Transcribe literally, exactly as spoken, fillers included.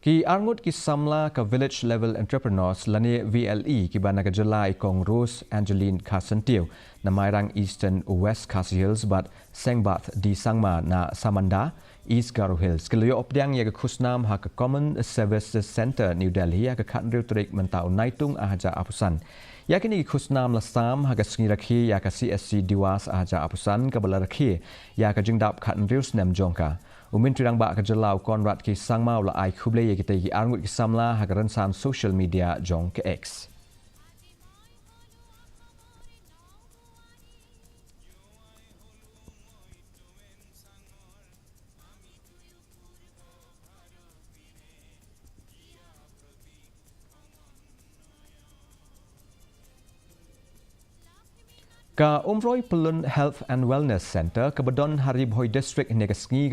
Ki arngut ki samla ka Village Level Entrepreneurs lane V L E kiba na ka jylla i Kong Rose Angeline Kharsyntiew na Mairang Eastern West Khasi Hills bad Sengbath D Sangma na Samanda, East Garo Hills, ki la ïoh pdiang ïa ka khusnam ha ka Common Services Centre, New Delhi, ha ka khathynriew tarik mynta u Naitung arhajar arphew san. Ïa kine ki khusnam la sam ha ka sngi rakhe ïa ka C S C Diwas arhajar arphew san, kaba la rakhe ïa ka jingdap khathynriew snem jong ka. U Myntri Rangbah ka jylla u Conrad K Sangma u la ai khublei ïa kitei ki arngut ki samla ha ka rynsan social media jong ka X. Ka Umroi Pyllun Health and Wellness Centre kaba don ha Ri Bhoi District hynne ka sngi